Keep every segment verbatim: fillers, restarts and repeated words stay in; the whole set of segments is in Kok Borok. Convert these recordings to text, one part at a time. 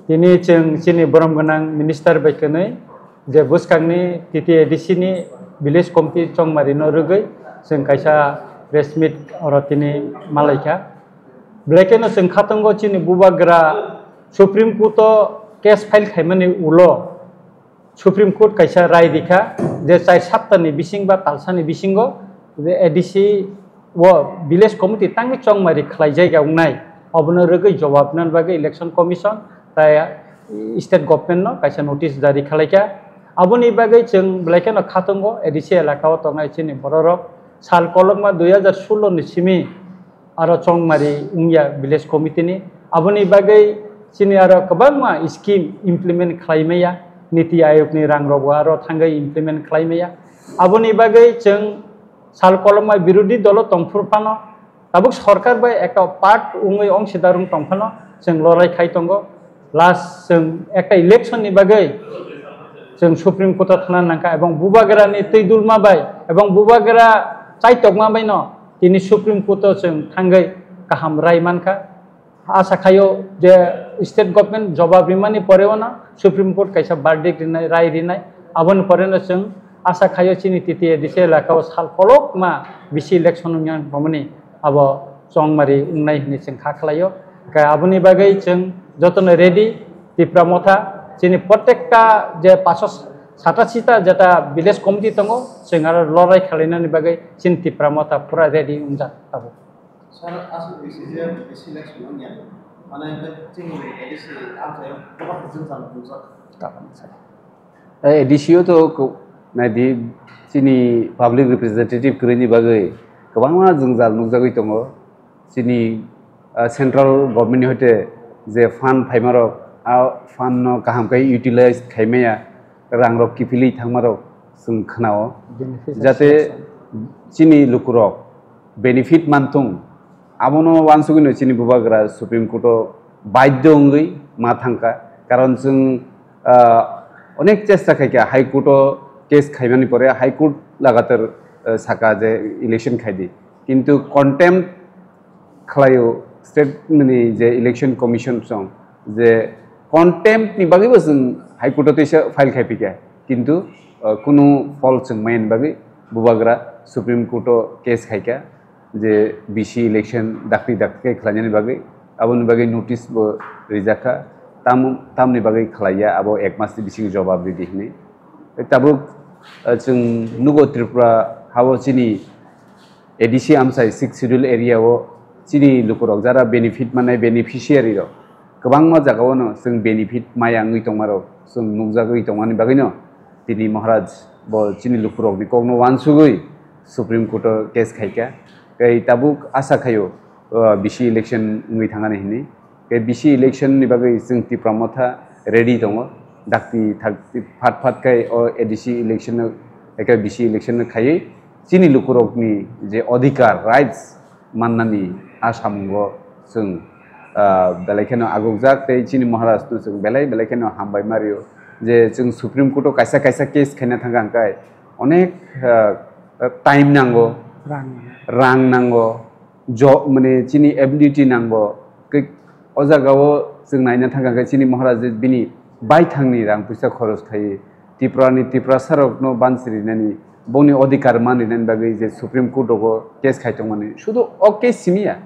Tini chwng chini borom gwnang minister bai kwnwi je bwskangni T T A D C ni village committee chongmari no rwgwi chwng kaisa press meet oro tini malaikha. Belai kheno chwng khatungo chini bubagra Supreme Court o case file khaimani ulo Supreme Court kaisa rai rikha je char saptani bising ba talsani bisingo je A D C o village committee tangwi chongmari khlai jaiga wngnai, obono rwgwi jobab nani bagwi election commission tai state government no kaisa notice jari khlaikha. Aboni bagwi chwng belai kheno khatungo A D C elaka o tongnai chini bororok sal kolokma dui hajar sullo ni simi aro chongmari wngya village committee ni. Aboni bagwi chini aro kwbangma scheme implement khlai maya, Niti Ayog ni rang rok bo aro thangwi implement khlai maya. Aboni bagwi chwng sal kolokma birodhi dolo tongphuru phano, tabuk sorkar bai ekta part wngwi ongsidar wng tong phano chwng lorai khai tongo. Last chwng ekta election ni bagwi chwng Supreme Court o thana nangkha, ebong bubagra ni twi dulma bai ebong bubagra chaitokma bai no tini Supreme Court o chwng thangwi kaham rai mankha. Asa khaio je state government jobab rimani pore o no Supreme Court kaisa verdict rinai, rai rinai, aboni pore no chwng asa khaio chini T T A D C elaka o sal kolokma bisi election wngya romani abo chongmari wngnai hinwi chwng kha khlaio. Khe aboni bagwi chwng jotono ready, Tipra Motha chini protekta je paso sata sita jeta village committee tongo, chwng aro lorai khalainani bagwi chini Tipra Motha pura ready wngjak tabuk. Sir, aswk bisi je bisi election wngya, mane chini A D C amchaio kwbangma jwngjal nukjak. A D C o to ko-, naidi chini public representative kwrwini bagwi kwbangma jwngjal nukjagwi tongo. Chini, ah, central government ni hoite je fund phaimarok, a fund no kaham khe utilize khaimaya, rang rok kiphilwi thangmarok chwng khnao. Beneficiary jate selection. Chini lukurok benefit manthung, abono wansugwino chini bubagra Supreme Court o baidhyo wngwi ma thangkha, karon chwng, ah, onek chesta khaikha High Court o case khaimani pore High Court lagatar, ah, saka je election khaidi, kintu contempt khlaio state ni je election commission song je contempt ni bagwi bo chwng High Court o teisa file khai phikha, kintu, ah, kunu phol chwng maya ni bagwi bubagra Supreme Court o case khaikha je bisi election dakti dakti khe khlainani bagwi, aboni bagwi notice bo rijakha, tam, tamni bagwi khlaiya abo ek mas ni bisingo jobab ridi hinwi. Tabuk, ah, chwng nugo Tripura hao chini A D C amchai Sixth Schedule area o chini lukurok jara benefit manai beneficiary rok kwbangma jaga o no chwng benefit maya wngwi tongmarok chwng nukjagwi tongmani bagwi no tini Maharaj bo chini lukurok ni kok no wansugwi Supreme Court o case khaikha. Tei tabuk asa khaio, uh, bisi election wngwi thangani hinwi. Tei bisi election ni bagwi chwng Tipra Motha ready tongo. Dakti thakti phat phat khai o A D C election no, eke bisi election no khaiwi chini lukurokni je odhikar, rights mannani a samungo chwng, ah, belai kheno agukjak tei chini Maharaj no chwng belai belai kheno hambai mario je chwng Supreme Court o kaisa kaisa case khaina thangkha hwnkhe onek, ah, time nango, rang, rang nango, jo-, mane chini ability nango. Ke-, o jaga o chwng naina thangkha khe chini Maharaj je bini baithangni rang puisa khoros khai Tripura ni Tiprasa rok no bansi rinani, bongni odhikar man rinani bagwi je Supreme Court rogo case khai tongmani. Sudu o case simi ya,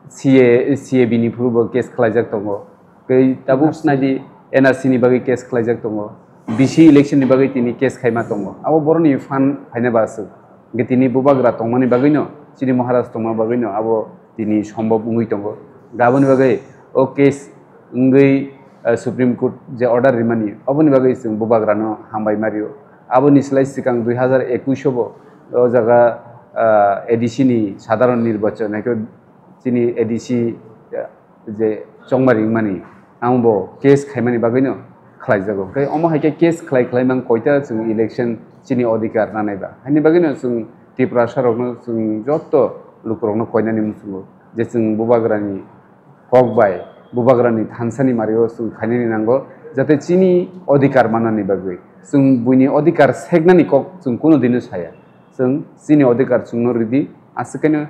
C A, C A B ni phuru bo case khlaijak tongo. Tei tabuk N R C. Naidi N R C ni bagwi case khlaijak tongo, B C election ni bagwi tini case khaima tongo. Abo boroni fund phaina ba aswk. Hwnkhe tini bubagra tongmani bagwino, chini Maharaj tongma bagwino abo tini sombhob wngwi tongo. Aboni bagwi o case wngwi, eh, Supreme Court je order rimani, aboni bagwi chwng bubagrano hambai mario. Aboni slai swkang dui hazar ekush o bo o jaga, eh, A D C ni sadharon nirbachon, haikhe chini A D C, eh, je chongmari wngmani, ang bo case khaimani bagwino khlaijago. Tei omo hai khe case khlai khlai mang koita chwng election chini odhikar nanai ba. Haini bagwino chwng Tiprasa rokno chwng jotto lukurokno koinani muchungo je chwng bubagrani kok bai, bubagrani thansani mario chwng khainani nango, jate chini odhikar manani bagwi. Chwng buini odhikar seknani kok chwng kunu dino saya. Chwng chini odhikar chwngno ridi, aswk khaino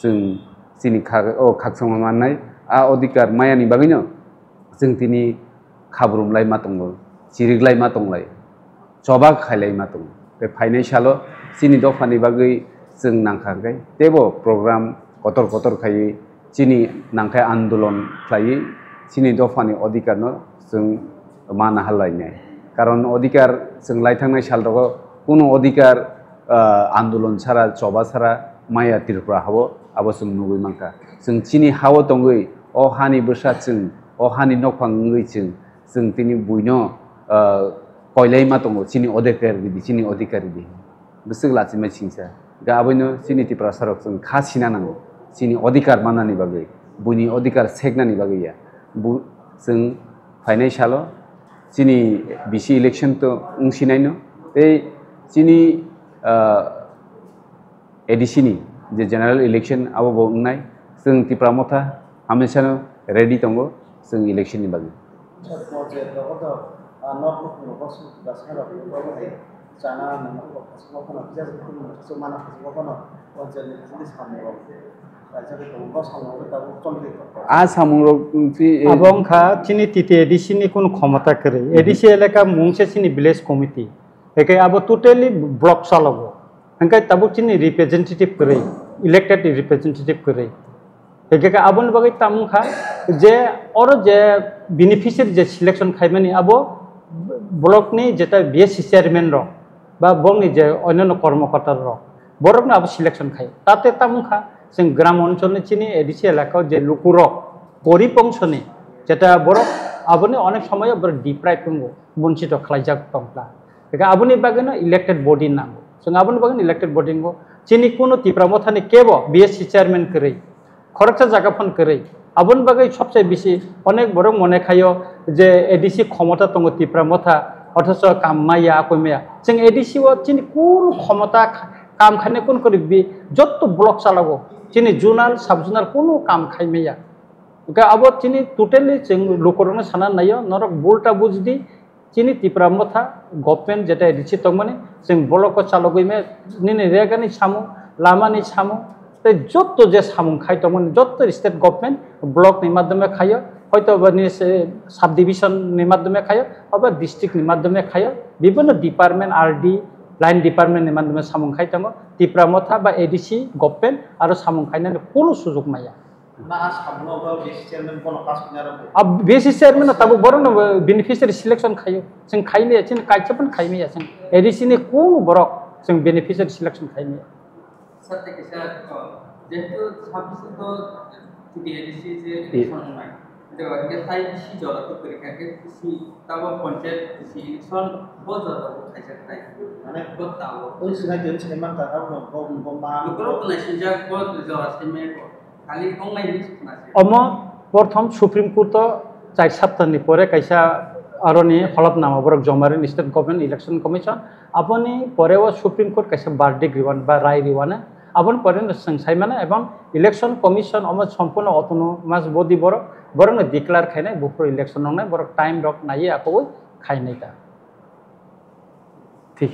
chwng chini kha-, o khakchangma mannai, a odhikar mayani bagwino chwng tini khabrumlai ma tongo, chiriklai ma tonglai, choba khailai ma tongo. Tei phainai salo chini dophani bagwi chwng nangkha hwnkhe teibo program kotor kotor khaiwi chini nangkhe andolon khlaiwi chini dophani odhikarno chwng mana halainai. Karon odhikar chwng lai thangnai sal rogo kunu odhikar, ah, andolon sara, choba sara maya Tripura hao abo chwng nugwi mankha. Chwng chini hao tongwi o hani bwsa chwng, o hani nokphang wngwi chwng, chwng tini buino, ah, koilai ma tongo, chini odhikar ridi, chini odhikar ridi. Bwswk lachimai singsa. Ga aboino chini Tiprasa rok chwng kha sina nango. Chini odhikar mannani bagwi, buini odhikar seknani bagwi ya. Bu-, chwng phainai salo chini B C election to wng sinaino. Tei chini, ah, A D C ni je general election abo bo wngnai. Chwng Tipra Motha hamesano ready tongo chwng election ni bagwi. Sir, o je dogo do, ah, nok bukhuk rok bosong da sara rok bo hai chana nang rok khasuk bokhno, pija bukhuk rok khasuk mana khasuk bokhno, o je ni khasuk samung rok raijak rok bo samung rok tabuk choli rok. A samung rok, mm, chi, eh, abo wngkha chini T T A D C ni kunu khomota kwrwi. Mhm. A D C elaka mungse chini village committee. Eke abo totally block chalogo. Hingke tabuk chini representative kwrwi, elected representative kwrwi. Hingke ke aboni bagwi tamo wngkha je oro je beneficiary je selection khaimani abo block ni jeta B S C chairman rok ba bongni je onyono kormokorta rok borokno abo selection khai. Tate tamo wngkha chwng gram oncholni chini A D C elakao je lukurok gorib ongsoni jeta borok aboni onek somoyo borok deprive wngo, bonchito khlaijak tongkha. Hingke aboni bagwino elected body nango. Chwng aboni bagwino elected body nango. Chini kunu Tipra Mothani kebo B S C chairman kwrwi, khoroksa jaga phano kwrwi. Aboni bagwi sobse bisi onek borok mone khaio je A D C khomota tongo Tipra Motha, othocho kam maya, akoi maya. Chwng A D C o chini kunu khomota kha-, kam khainai kunu kwrwi bi jotto block chalago. Chini zonal, sub zonal kunu kam khai maya. Hingke abo chini totally chwng lukurokno sana naio, norok bulta bujdi, chini Tipra Motha government jeta A D C tongmani, chwng block o chalogwi me nini regani samung, lamani samung, tei jotto je samung khai tongmani, jotto state government block ni madhyome khaio, hoito ba nini se subdivision ni madhyome khaio, oba district ni madhyome khaio, bibhinno department, R D, line department ni madhyome samung khai tongo, Tipra Motha ba A D C government aro samung khainani kunu sujok maya. Na a samung o B S C chairman bono pass khaina rw. A B S C chairman no tabuk borok no beneficiary selection khaio. Chwng khaimaya, chini kaisa phano khaimaya chwng. A D C ni kunu borok chwng beneficiary selection khaimaya. Sir, thank you, sir. Oh, jehetu sabbish to T T A D C je election wngnai. Jeba hingke tai bisi jora to kwrwi kha khe bisi tabo panchayat bisi election bo jora bo khaijak nai. Mane bo tabo. Oi sinai din sai man ta abo bo bo ma. Lukurok to nai sinjak bo jora sai mai bo. Omo prothom Supreme Court o char saptani pore kaisa aroni holopnama borok joma rini State Government Election Commission. Aboni pore o Supreme Court kaisa verdict riwan ba rai riwano. Aboni pore no chwng sai mano ebong Election Commission omo sompurno autonomous body borok, borokno declare khainai buphuru election wngnai, borok time rok naiwi akwui khainai ta. Thik.